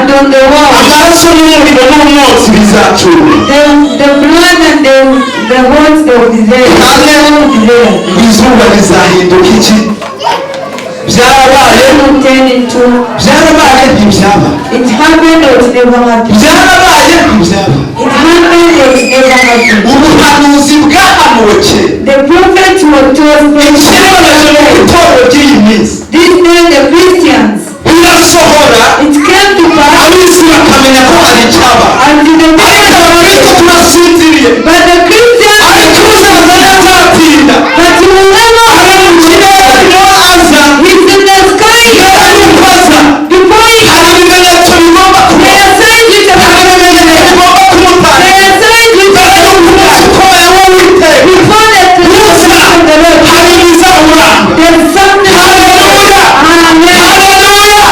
And on the wall, Amaraso n'umuriro n'umwotsi bizacumba. the blood and the horns, they will be there. Kane, They will be there. ngo izuba rizahinduka iki? Byarabaye. It will turn into Byarabaye, ntibyaba? It happened or it never happened. Byarabaye, ntibyaba? It happened or it never happened. Ubuhanuzi bwahanuwe kera. The prophets were told Ikibabaje mu itorero ry'iyi minsi, this day the Christians, birasohora, it came to pass ab'isi bakamenya ko hari icyaba, until the ariko abakristo turasinziriye. But the Christians, Ariko uzaza ntazatinda. But you will never Ari mu kirere, niho aza. He's in the sky. Mbere y'uko aza, Before he hari ibimenyetso bigomba kuba. There are signs which are Hari ibimenyetso bigomba kumutanga There are signs which mbere are y'uko umunsi ukomeye w'Uwiteka before the uza. of the Lord. Hari ibizawuranga. There's something. Haleluya! Amen. Haleluya!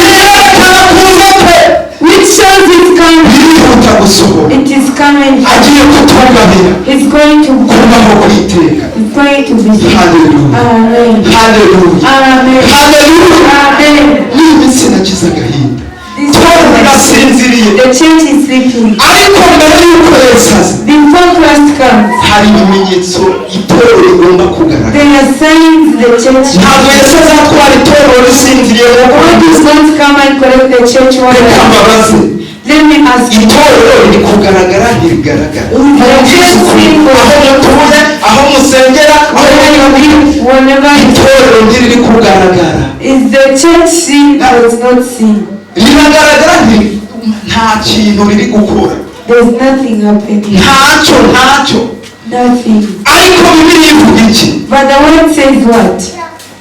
Ibyerekana kuza kwe Which shows his coming. birihuta gusohora. It is coming. Agiye kutugabira It's going to kubaho kwiteka. It's going to be. Haleluya! Amen. Haleluya! Amen. Haleluya! Amen. N'iyi minsi nagize agahinda. This Itorero rirasinziriye. The church is sleeping. Ariko mbere y'uko Yesu aza, Before Christ comes, hari ibimenyetso itorero rigomba kugaragara. There are signs the church. Ntabwo Yesu azatwara itorero risinziriye nk'uko God bimeze. is not come and collect the church one. Reka mbabaze. Let me ask you. Itorero riri kugaragara, ntirigaragara? Aho mutuye, aho musengera, aho muri, Whenever it itorero ntiriri kugaragara? Is the church seen or is not seen? Riragaragara, nta kintu riri gukora. There's nothing happening. Ntacyo, ntacyo. Nothing. Ariko Bibiliya ivuga iki? But the word says what?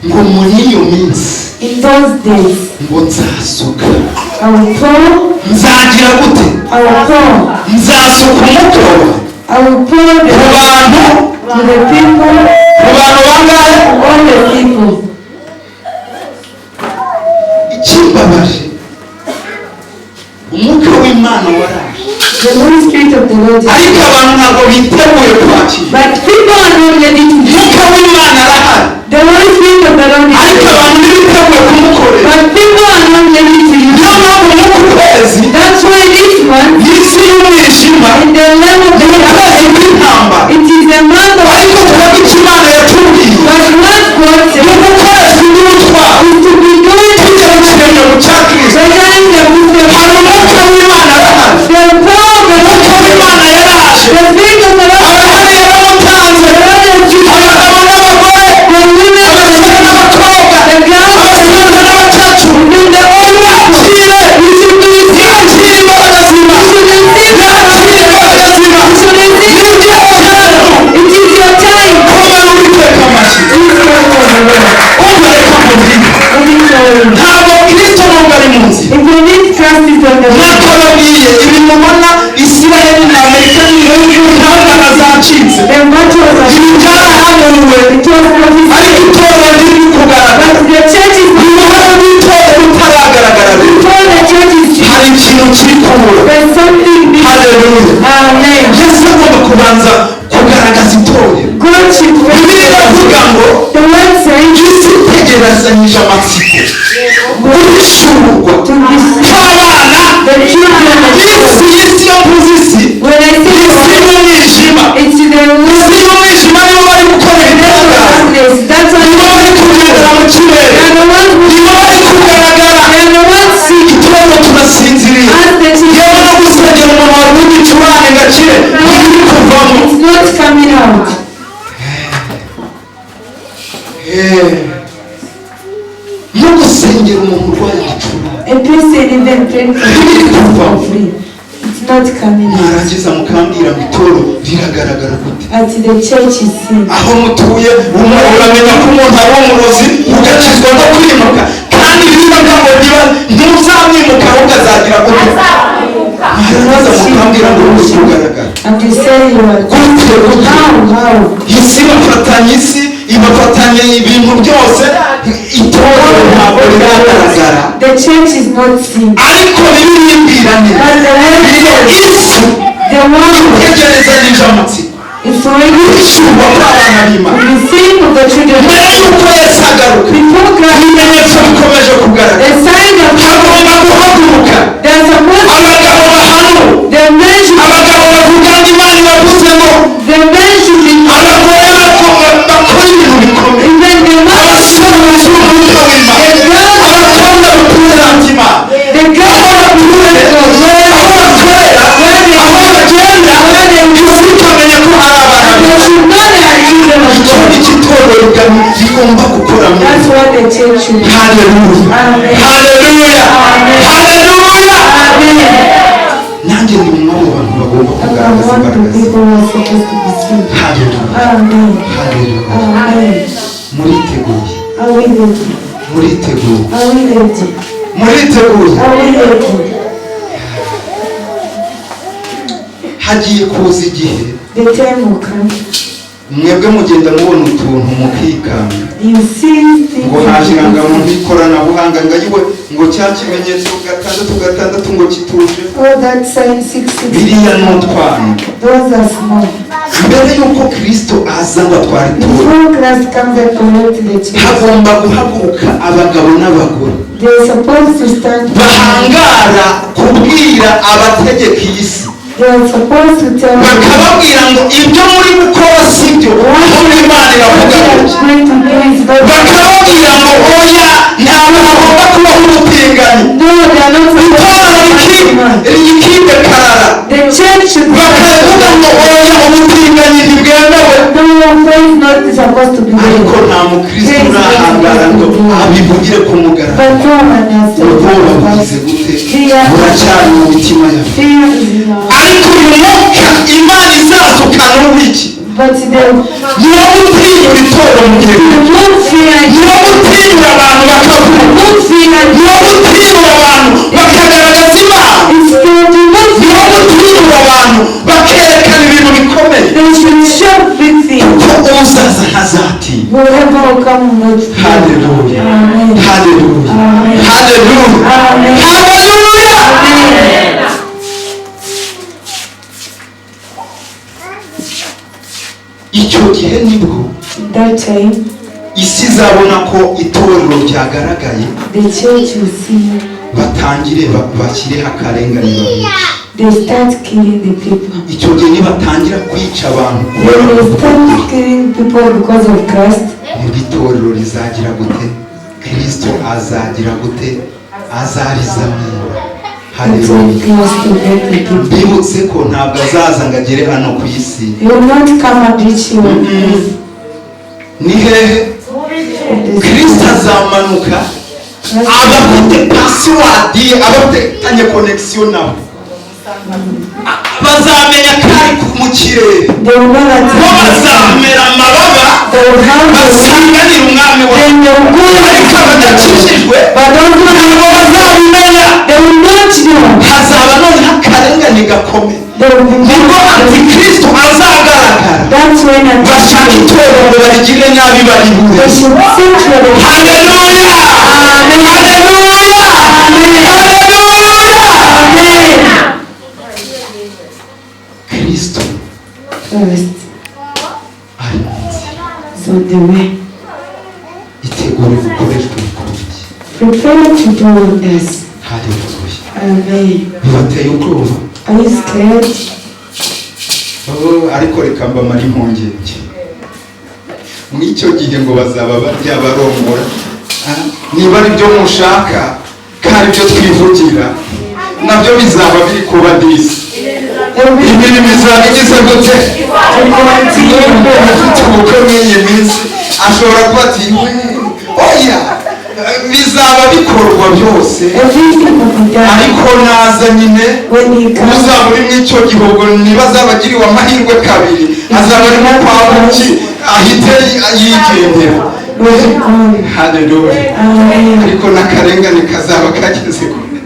Ngo muri iyo minsi, In those days, ngo nzasuka. I will pour, Nzagira gute? I will pour, Nzasuka umwuka wawe I will pour ku the bantu. To the people, Ku bantu bangahe? All the people. Ikimbabaje, umwuka w'Imana waraje, The Holy Spirit of the Lord is ariko abantu ntabwo biteguye kwakira. But people are not ready to Umwuka w'Imana arahari, The Holy Spirit of the Lord is ariko abantu ntibiteguye kumukorera. But people are not ready to use. Niyo mpamvu muri kwezi, That's why this month, isi y'umwijima, in the land of ni the ukwezi kw'intambara. It is a month of Ariko twebwe icyo Imana yatubwiye But what God ni said ugukoresha undi mutwaro, is to be doing tugera mu kirenge mu cya Kristo. measuring the wisdom. Hari umwuka w'Imana arahari. The power of the Umwuka Lord, w'Imana yaraje. The Spirit of the Lord, Arahari, yaramutanze. Abagabo n'abagore, the women, abasore n'abakobwa, the girls, abasaza n'abakecuru, even the old. mwakire, mwakire imbaraga z'Imana, mwakire imbaraga z'Imana. Ni igihe cyanyu. It is your time. Komera Uwiteka amashyi. Please clap for the Lord. Umva, reka nkubwire. Let me tell you. Ntabwo Kristo nubwo ari mu nzira, If you need Christ is on the way. nakababwiye ibi mubona, Isiraheli na Amerika n'ibihugu, intambara zacitse. The battles are Ibi byarahanuwe, It was prophesied. ariko itorero riri kugaragara. But the church is Uruhare rw'itorero rutaragaragara rero, before the church is hari ikintu kiri kubura. there's something big. Haleluya! Amen. Yesu agomba kubanza kugaragaza itorero. God should Bibiliya iravuga ngo The word says isi itegerezanyije amatsiko guhishurwa to be kw'abana. The children of God. Isi, isi, yo mvuze isi, When I say isi the y'umwijima. It's the Isi y'umwijima nibo bari gukora ibitangaza, darkness. That's why nibo bari kugendera mu kirere, they are the ones who nibo bari kugaragara. They are the ones seeing Itorero turasinziriye. as the children. Yewe, no gusengera umuntu wari w'igicurane ngo akire ntibiri kuvamo. It's not coming out. No gusengera umuntu urwaye igicurane A person even praying for ntibiri kuvamo. free. It's not coming out. Mwarangiza mukambwira ngo itorero riragaragara gute? But the church is seen. Aho mutuye, uramenya ko umuntu ari umurozi, ugakizwa no kwimuka, kandi bibaga ngo niba ntuzamwimuka ahubwo azagira gute? Mwarangiza mukambwira ngo ruri kugaragara. And you say you are Gute? Gute? How? How? Isi bafatanya, isi ibafatanya ibintu byose, itorero ntabwo riragaragara. The church is not seen. Ariko Bibiliya imbwira neza But the word says isi the one itegerezanyije amatsiko is already guhishurwa kw'abana b'Imana. the same of the children. Mbere y'uko Yesu agaruka, Before Christ, ibimenyetso bikomeje kugaragara. The sign of Hagomba guhaguruka the what the church should do. Haleluya. Amen. Haleluya. Amen. Haleluya. Amen. Nanjye ndi umwe mu bantu bagomba I'm kugaragaza one of the imbaraga ze. people who are supposed to be seen. Haleluya. Amen. Haleluya. Amen. Muriteguye? Are we ready? Muriteguye? Are we ready? Muriteguye? Are we ready? Hagiye kuza igihe The time will come. Mwebwe mugenda mubona utuntu mukikanga. You see things. Ngo haje irangamuntu y'ikoranabuhanga ngo ayiwe ngo cya kimenyetso gatandatu gatandatu ngo kituje. Oh, that sign 6 6. Biriya ni utwana. Those are small. Mbere y'uko Kristo aza ngo atware itorero, Before Christ comes and collect the church, hagomba guhaguruka abagabo n'abagore they are supposed to stand. bahangara kubwira abategeka iyi si, They are supposed to tell them bakababwira ngo ibyo muri gukora si byo, ahubwo Imana iravuga what they are gutya. going to do is not. Bakababwira ngo oya, ntabwo hagomba kubaho ubutinganyi. No, they are not Itorero supposed to. rikidekarara. The church should Bakavuga ngo oya, ubutinganyi ntibwemewe. No, faith not supposed to be Ariko there. nta mukristo urahangara ngo abivugire ku mugaragaro. But no one has said Ubwoba bugize that. gute? Buracyari mu mitima yawe. Fear is in our Ariko uyu mwuka Imana izasuka n'uwiki? But the Niwo gutinyura itorero mu gihe, not fear, niwo gutinyura abantu bakavuga, not fear, niwo gutinyura abantu bakagaragaza Imana, it's the not niwo fear. gutinyura abantu bakerekana ibintu bikomeye. They should show big things. Ko uzaza ntazatinya. Whoever will come will not fear. Haleluya. Amen. Haleluya. Amen. Haleluya. Amen. Haleluya. Amen. Icyo gihe nibwo That time, isi izabona ko itorero ryagaragaye, the church will see batangire bashyireho akarengane babice. They start killing the people. Icyo gihe nibatangira kwica abantu When they start killing people because of Christ, nibwo itorero rizagira gute? Kristo azagira gute? Azarizamura. That's when Haleluya. Christ will get the people. Mbibutse ko ntabwo azaza ngo agere hano ku isi. He will not come and reach you on earth. Ni hehe? Kristo azamanuka abafite password ye, abafitanye connection nabo bazamenya ko ari mu kirere. They will know that Bo bazamera amababa they will have the basanganira umwami wawe. Then they will go. Ariko abadakijijwe But those who ntabwo bazabimenya. they will not know. Hazaba noneho akarengane gakomeye. They will be Nibwo antikristo azagaragara. That's when Bashaka itorero ngo barigire nabi, baribure. they should search for the Haleluya. Haleluya. Haleluya. Amen. Kristo Christ ari mu nzira. Is on the way. Itegure gukoreshwa ibikomeye. Prepare to do wonders. Haleluya. Amen. Bibateye ubwoba? Are you scared? Oh, ariko reka mbamare impungenge. Muri icyo gihe ngo bazaba barya barongora. Ah, niba ari byo mushaka kandi ibyo twivugira nabyo bizaba biri kuba disi. Imirimo izaba igize gute? Nubwo ufite ubukwe muri iyi minsi ashobora kuba ati "We, oya, bizaba bikorwa byose." Everything will be done. Ariko naza nyine, When he comes, uzaba uri muri icyo gihe, ubwo niba azaba agiriwe amahirwe kabiri, azaba arimo kwa buki ahite yigendera. Will be gone. Haleluya. Amen. Ariko n'akarengane kazaba kageze kure.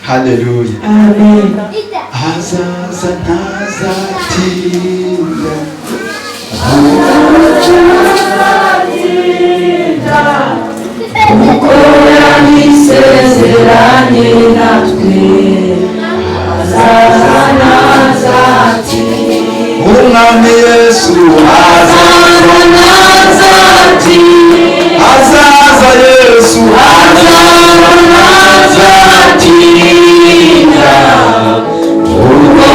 Haleluya. Amen. Azaza ntazatinda. Isezeranye natwe Umwami Yesu azaza, azaza Yesu azaza ntazatinda. Ubwo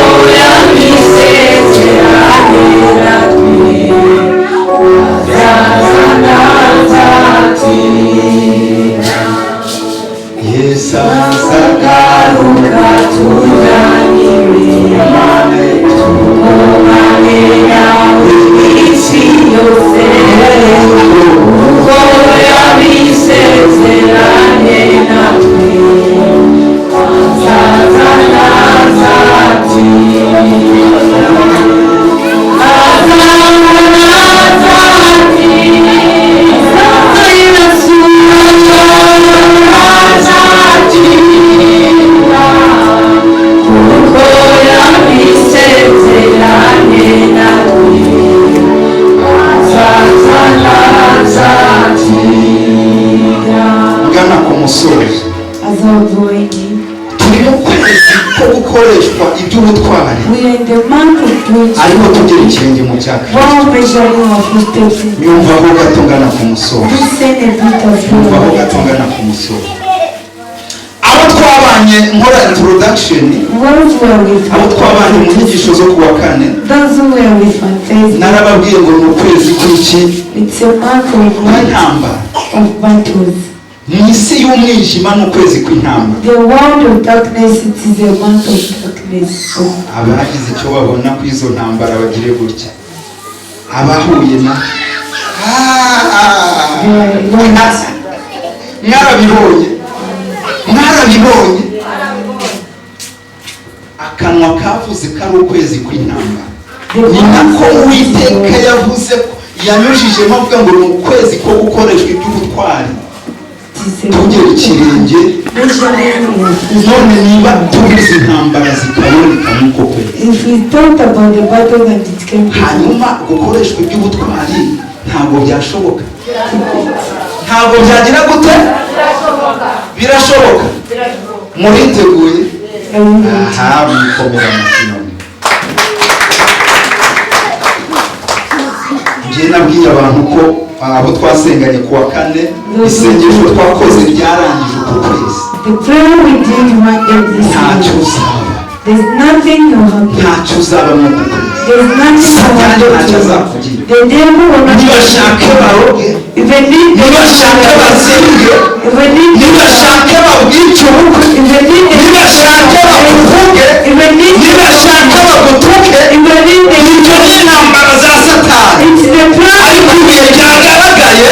gukoreshwa iby'ubutwari, We are in the month of doing ariko tugera ikirenge mu cya Kristo. while measuring our footsteps in Nyumvaho gato ngana ku musozo. Listen a bit as Nyumvaho well. gato ngana ku musozo. Abo twabanye nkora introduction, Those who were with abo twabanye mu nyigisho zo kuwa kane, Those who were with on Thursday, narababwiye ngo ni ukwezi kw'iki? It's a month of what? Kw'intambara. Of battles. Mu isi y'umwijima ni ukwezi kw'intambara. The world of darkness, it is a month of darkness. Abagize icyo babona ku izo ntambara bagire gutya, abahuye na Ah! There are lots. Mwarabibonye, mwarabibonye. Akanwa kavuze ko ari ukwezi kw'intambara, ni nako Uwiteka yavuze ko yanyujijemo avuga ngo ni ukwezi ko gukoreshwa iby'ubutwari, It is a tugera ikirenge. measuring our None niba tubuze intambara zikaboneka muri uko kwezi, If we thought about the battle and it came to hanyuma gukoreshwa iby'ubutwari ntabwo byashoboka? Ntabwo byagira gute? Birashoboka. Muriteguye? Aha mwikomera amashyi. None njye nabwiye abantu ko abo twasenganye ku wa kane, isengesho twakoze ryarangije uku kwezi. The prayer we did one day this Ntacyo year, uzaba. There's nothing you have. Ntacyo uzaba muri uku kwezi. There's nothing you Satani ntacyo have. azakugira. The devil will not. Nibashake baroge, Even if nibashake bazinge, even if nibashake babwice ubukwe, even if nibashake bakuvuge, even if nibashake bagutuke, even if ibyo ni intambara za Satani. It's the plan. Ariko ibihe byagaragaye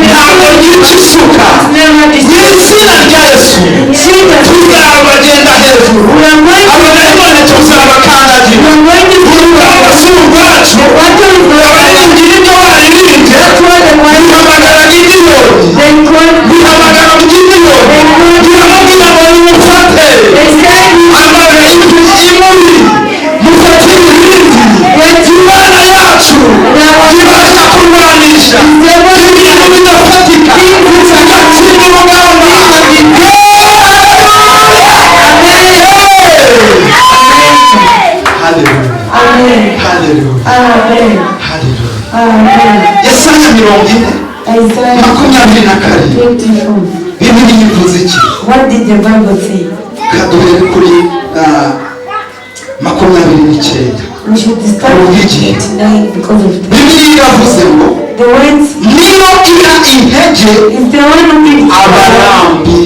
ntabwo ryica isuka. Never Mu izina rya Yesu, tuzabagenda hejuru, abadayimoni tuzabakandagira. Urugamba si urwacu. Abaririmbyi ibyo baririmbye, bihamagara Gidiyoni, bihamagara Gidiyoni, biramubwira ngo nimufate amagara imuri, mufatire ibindi. Imana yacu ibasha kurwanisha ibintu bidafatika, bigatsinda urugamba. Haleluya! Amen. Haleluya! Amen. Haleluya! Amen. Yesaya 40, Isaiah 27. 24. Bibiliya ivuze iki? What did the Bible say? Kaduhere kuri 29. We should start with 29 because of the, Bibiliya iravuze ngo the words niyo iha intege is the one who gives abarambi.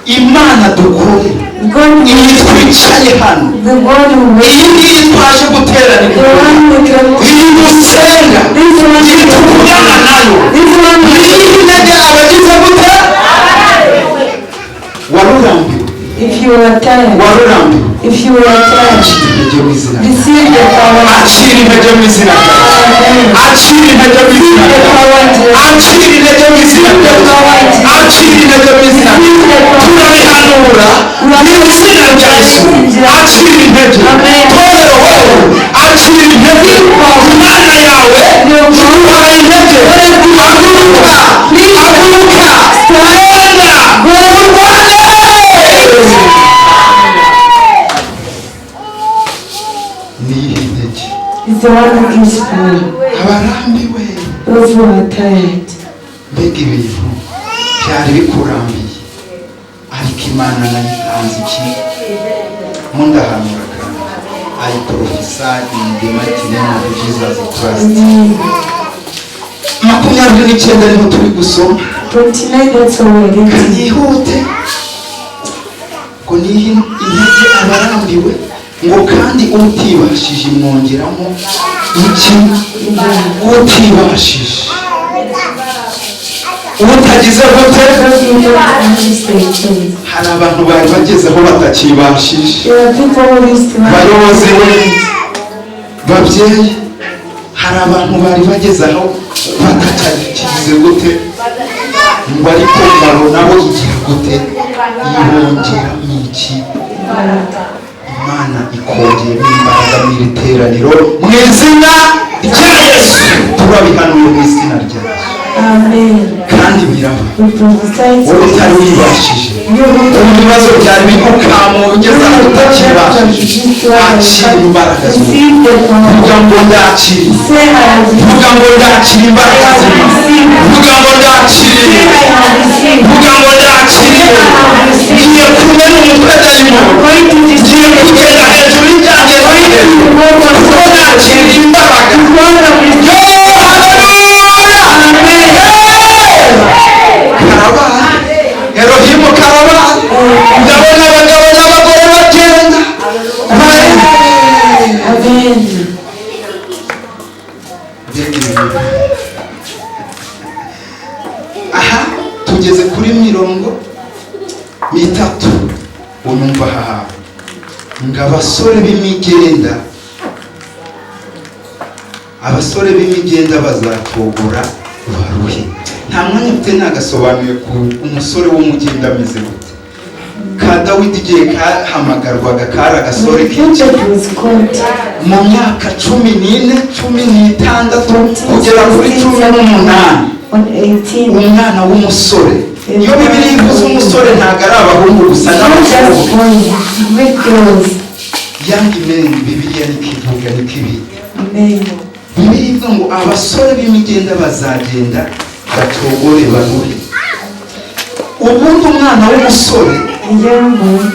Imana dukorera, God, iyi twicaye hano, the God who iyi waits, ngiyi twaje guteranira, the one who can, iyi dusenga, this one, iyi tuvugana nayo, this one, niyo iha intege abagize gute? Warurambiwe? If you are tired, Warurambiwe? If you are tired, Akira intege mu izina rya receive the power. Akira intege mu izina rya Amen. Akira intege mu izina The rya power. Akira intege mu izina rya Akira intege mu izina rya Turabihanura mu izina rya Yesu. Akira intege, torero wowe, akira intege. Imana yawe iguhaye intege. Haguruka, haguruka, genda urwane. Niyihe intege? Is the one who gives power. Abarambiwe. Those who are tired. Mbega ibintu byari bikurambiye, ariko Imana nayo itanze iki? Mundahanura kandi I prophesy in the mighty name of Jesus Christ. Amen. 29 niho turi gusoma. 29, that's all we're reading. Yihute ngo nihe intege abarambiwe, ngo kandi utibashije imwongeramo iki? Utibashije, utagize gute? Those who don't manage their children. Hari abantu bari bageze aho batakibashije. There are people who used to Bayobozi we, babyeyi, hari abantu bari bageze aho batakigize gute? Ngo ariko ngabo nabo igira gute? Ibongeramo iki? Imana ikongeramo imbaraga mu iri teraniro mu izina rya Yesu. Turabihanuye mu izina rya Yesu. Amen. Kandi biraba. We prophesy. Wowe utari wibashije, mu bibazo byari bigukamuye ugeze aho utakibashije, akira imbaraga z'Uwiteka. Receive the power. Vuga ngo ndakiriye. Say, "I have received." Vuga ngo ndakira imbaraga z'Imana. Vuga ngo ndakiriye. Say, "I have received." Vuga ngo ndakiriye. Ngiye kumena umutwe dayimoni. Going to Ngiye destroy kugenda hejuru y'ibyanjye, kuko nakiriye imbaraga. Yo, haleluya! Karabaye, Erohimu, karabaye. Ndabona abagabo n'abagore bagenda. Amen. Mbega ibintu! Aha tugeze kuri 30. Unyumva aha hantu ngo abasore b'imigenda bazacogora baruhe. Nta mwanya mfite, nagasobanuye ku umusore w'umugenda ameze gute. Ka Dawidi igihe kahamagarwaga kari agasore When k'iki? David was called, Mu myaka 14, 16 kugera kuri 18. on 18, Umwana w'umusore, iyo Bibiliya ivuze umusore, ntabwo ari abahungu gusa, not just n'abakobwa. boys, with girls. Young men, Bibiliya niko ivuga, niko ibita. Amen. Bibiliya ivuga ngo abasore b'imigenda bazagenda bacogore baruhe. Ubundi umwana w'umusore, A young boy,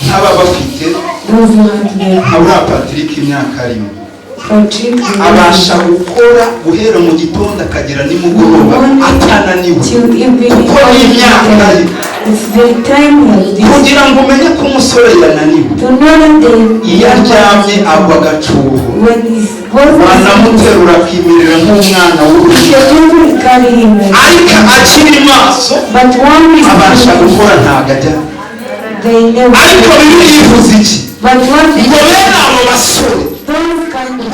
nk'aba bafite those who have their nka buriya Patrick, imyaka arimo, Patrick, abasha gukora guhera mu gitondo akagera nimugoroba atananiwe, till evening. kuko ni imyaka ye. It's the time of this. Kugira ngo umenye ko umusore yananiwe, To know that they, iyo aryamye agwa agacuho, when his voice wanamuterura akimerera nk'umwana w'uruhinja. the people carry him. Ariko akiri maso, But one is abasha gukora, ntabwo ajya. they never. Ariko Bibiliya ivuze iki? But one Ngo bene abo basore those kind of